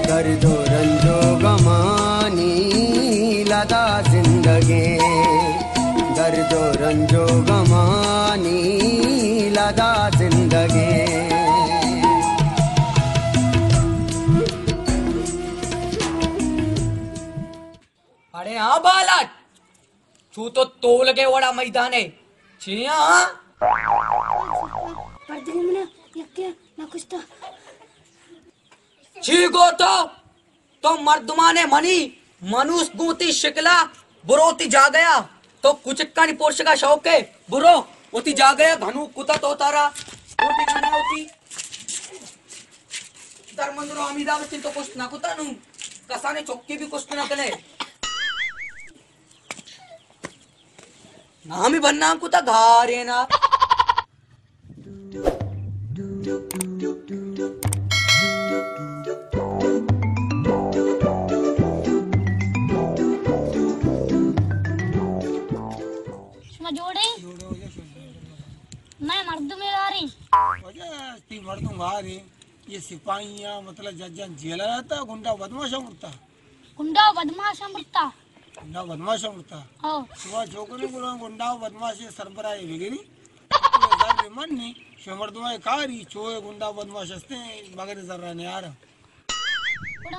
درد و رنج و غمانی لدا زندگیں، درد و رنج و غمانی لدا زندگیں۔ اڑے ہاں بالٹ، چو تو تولگے وڑا میدانے چیا؟ ہاں؟ مردم منا یکے نہ کشتا۔ چی گو تو؟ تو مردمانے منی منوس گوں وتی شکلا، برو وتی جاگہا۔ تو کچکانی پرشگا شوقے، برو وتی جاگہا۔ گھنو کتا تو تارا، وتی گھنا وتی۔ در مندرو امیدا بچن تو کشت نہ کتا نو، کسانے چکی بھی کشت نہ کنے۔ نامی بدنام کتا گارینا۔ شما جوڑے؟ میں مردم گاریں۔ واجہ، تی مردم گاریں۔ یہ سپاہیاں، مطلب، ججاں جیلا رہتا، گنڈا بدماشا مرتا۔ گنڈا بدماشا مرتا۔ گنڈا بدماش مرتا۔ ہاں۔ شما چوکرے گڑا گنڈا و بدماش سربراہ بگری۔ زر من نی، شما مردماں کاری، چوئے گنڈا بدماش ہستیں، مگر زر نیارا۔ گڑا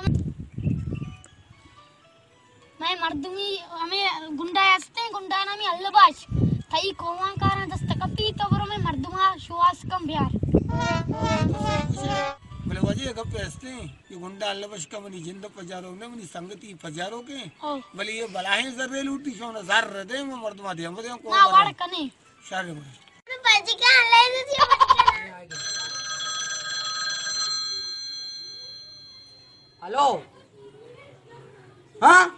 میں مردمی ہمیں گنڈا ہستیں، گنڈا نامی اللہ باش۔ تئی کوان کاراں دست کپی تو برو میں مردما شواس کم بیار۔ بلے واجہ گپ ہستیں۔ یہ گنڈا اللہ بشکا منی جند پجارو نے، منی سنگتی پجارو کے۔ او۔ بلے یہ بلاہیں زرے لوٹی، شونا زر دے، میں مردما دے، ہم دے، کو نا، وڑ کنے۔ شر بڑے۔ ہلو۔ ہاں؟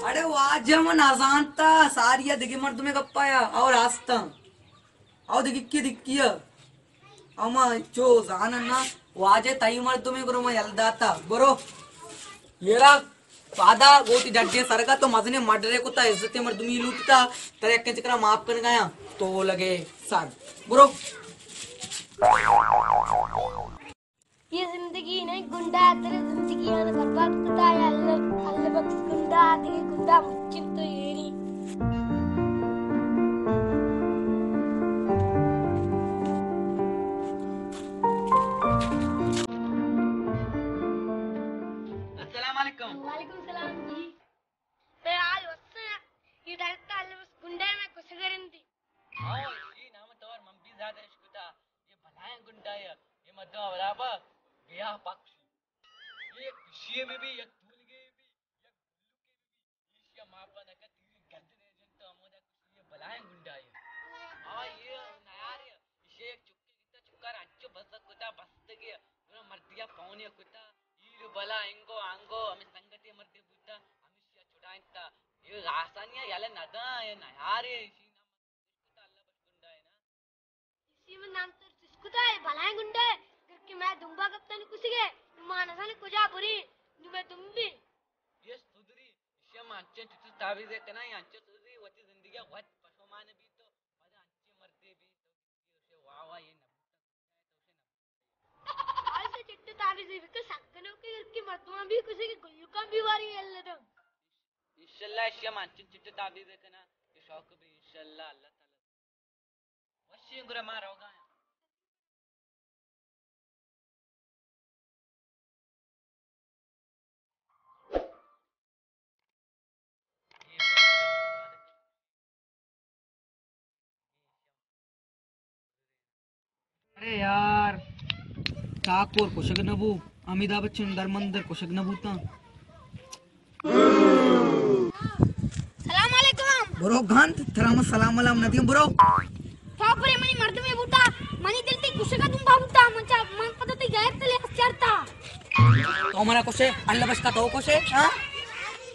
اڑے واجہ من نزانتا، ساریا دگہ مردمے گپایا اور آستاں۔ او دگہ کی دگہ کیا؟ اما چو زانن نا، واجہ تئی مردمے، برو ما یل داتا، برو۔ میرا پادا گوتی ڈڈے سرگا تو مزنے مڈرے کتا، عزت مردمی لوٹتا، ترے یکیں چکرا معاف کن گیا، تو لگے سر۔ برو۔ یہ زندگی نہیں گنڈا، تیرے زندگی آنا برباد کتا ہے، اللہ، اللہ بخش گنڈا، تیرے گنڈا مچھر تو یہ نہیں۔ السلام علیکم۔ وعلیکم السلام جی۔ تے آج وسنا، یہ ڈرتا اللہ بخش گنڈا میں کچھ کرن دی۔ ہاں، یہ نام تو اور من بھی زیادہ عشق تھا۔ یہ بلائیں گنڈا ہے، یہ مدو برابر بیا پکش۔ یہ کشیے میں بھی، یہ تولگے بھی، یہ ایشی ءَ معاف نہ کت، تئی گند نے جنت، ہمودا کشی، یہ بلائیں گنڈا ہے۔ آ، یہ نیار ہے، ایشی ایک چکے گتا، چکار انچو بزگ کتا، بستگی، گڑا مردیا پونے کتا، ایر بلا انگو آنگو، ہمیں سنگتے مردے بوتا، ہمیشی چھڑائنتا۔ یہ آسانی ہے، یلہ ندا، یہ نیار ہے، ایشی نام کتا، اللہ بخش گنڈا ہے نا۔ ایشی من نام تر چست کتا، اے بلائیں گنڈے، گر کہ مئے دمبا کپتن کسگے، ما نزانیں کجا بری، نو مئے دمبی۔ یہ سدری، ایشی ما انچیں چست تعویذے کنا، یہ انچیں سدری، وتی زندگی وت پشومان بی تو، پدا انچیں مردے بی تو، واہ واہ، یہ نبوتا۔ آج سے چٹے تعویذے بکن سکنے کے گر کہ مردمان بھی کسگے، گلکان بھی واری اللہ دم۔ انشاءاللہ، ایشی ما انچیں چٹے تعویذے کنا، یہ شوق بی انشاءاللہ، اللہ تعالی۔ وشیں گڑا ما روگا آں۔ ارے یار، ٹاکور کشگ نہ بو، امیتابھ بچن در مندر کشگ نہ بوتاں۔ سلام علیکم۔ برو گند، ترا من سلام ولام نہ دیاں، برو۔ پرے منی مردمے بوتا، منی دل تئی کشگا دنبا بوتا، من چا، من پدا تئی غیر تلے چڑتا۔ تو منا کشے، اللہ بشکا تو کشے، ہاں؟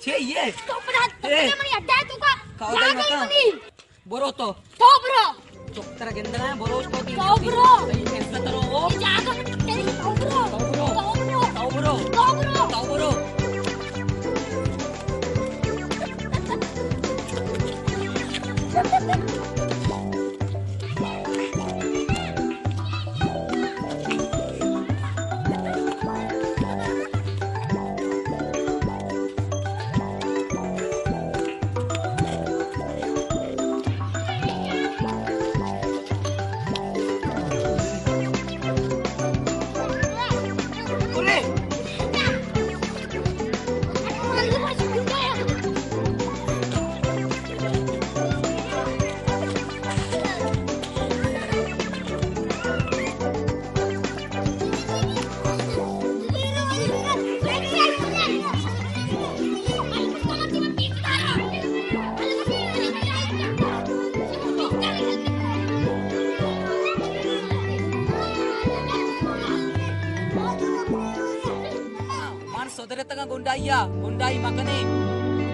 چے یہ؟ تو پدا، تو اے۔ پدا منی اڈا ہے تو کا، کاؤ دے جاگا مکان۔ منی۔ برو تو۔ تو برو۔ چپ ترا گندنا ہے، برو اس کو تین تو برو۔ تئی عزت رو وہ۔ یہ جاگا منی تیری، تو برو۔ تو برو۔ تو برو۔ تو برو۔ تو برو۔ من سدرتگاں گنڈائی ءَ، گنڈائی مکنیں،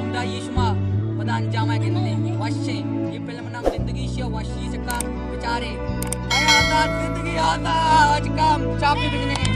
گنڈائی شما پدا انجام ءَ گندیں۔ وشیں، یہ فلم نام زندگی شیا وشی چکا بچارے۔ اے آزاد زندگی آزاد، چکا چاپی بجنے۔